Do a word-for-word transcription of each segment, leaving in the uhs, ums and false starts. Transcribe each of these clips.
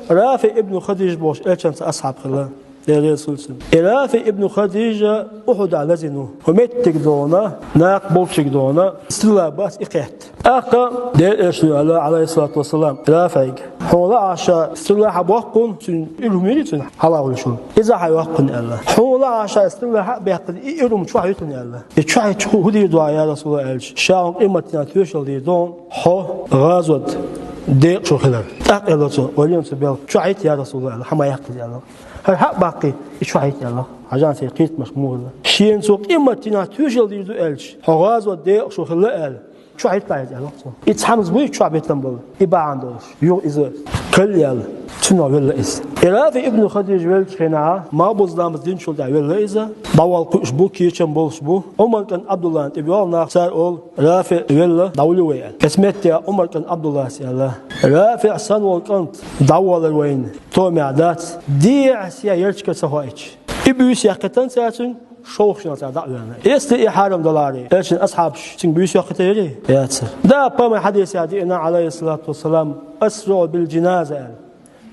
РафиӀ ибн Хадиж бохуш Элчанца асхьаб хилла, Делан Расулца. И РафиӀ ибн Хадижа Ухьуда лазийна ву. ХӀу меттиг дона, накха болчиг дона, стрела бац и кхетта. ТӀаккха Делан Элчано аьлла, Ӏалайхиссалату вассалам, РафиӀга: «Хьуна лаахь стрела хьабоаккхина, цуьнан ирхӀу мийра цуьнан хьалавуьллуш ву. Иза хьайоаккхина», — аьлла. «Хьуна лаахь стрела хьа а баьккхина, и ирхӀу чохь юьту», — аьлла. «И чохь йитча хӀу, хӀу дийр ду хьуна, я Расулаллах?» — аьлча, ша хьуна къематдийнахь тоьшалла дийр ду хьуна, хьо гӀазот декъашо хилар. ТӀаккха аьлла цо: «Валлахьи, ца белла, чохь йита, я Расулаллах», — аьлла, — «хьа ма яккхийта», — аьлла. «ХӀара хьа а баккхий, и чохь йита», — аьлла. Хьажахьа, церан кхетамаш муха хилла. Шена цо къематдийнахь тоьшалла дийр ду аьлча, хьо гӀазот декъашо хилла аьлла, чохь йита иза, аьлла цо. И цхьамза буй чохь битам болу, и бахьана долуш. Юха иза караелла, цунах велла иза. И РафиӀ ибн Хадиж веллачу хенахь, малхбуза ламаз динчул тӀаьхьа велла иза. ДӀавала кхуьуш бу, кечам болуш бу. Ӏумар кӀант Ӏабдуллана тӀе боьлху нах, цара олу: «РафиӀ велла, дӀавуьллий вай», — аьлла. Оцу метте Ӏумар кӀант Ӏабдуллас аьлла: «РафиӀ санна волу кӀант дӀавалар вайна томехь дац, дехьа-сехьа ярташкара ца хоуьйтуш». И буьйса яьккхийтина цара цуьнан, шовхачу нахаца дӀа а ваьлла. Если и хьарам далахьара, Элчанан асхьабаш цуьнга буьйса йоккхуьйтура? Яцара. Да, пайхамаран хьадисехь деана, Ӏалайхиссалату вассалам: «АсриӀу биль-джаназа», — аьлла.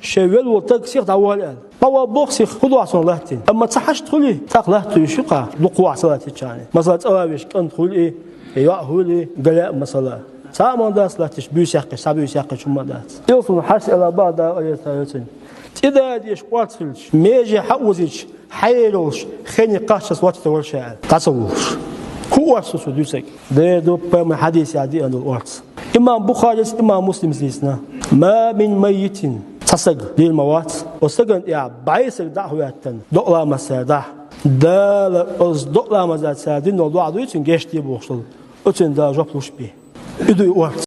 Шайн велла волу стаг сиха дӀавала аьлла. Ма вала боху сиха, хӀун ду ахь цунах латтийна? Амма ца хьашт хуьлий, тӀаккха латта вуьйш ю-кх, дукха вахь ца латтийча. Масала, цӀа ван веш кӀант хуьлий, йоӀ хуьлий, галаьа, масала. Цхьа а ма дац латтийш, буьйса яьккхича, цхьа буьйса яьккхича хӀума а дац. Илсхуна хьарс аьлла бан да арецна йоцург. ЦӀе дадеш орца хилча, меже хьаозийча, хьаералуш, хене кхаччалц вац товар ша аьлла, дӀа ца вулуш. ХӀун орца ду цо дуьйцург? Дера ду, пайхамаран хьадисехь деана долу орца. Имам Бухарис, имам Муслимс дийцина: «Ма мин маййитин», цхьа стаг дийр ма вац, оцу стагана тӀехь бӀе стаг дӀа а хӀоьттина, докъа ламаз цара дахь, Дала оцу докъа ламаза цара дина долу доӀа дуй цуьнан гечде бохуш долу, оцунна Дала жоп луш бен. И ду и орца.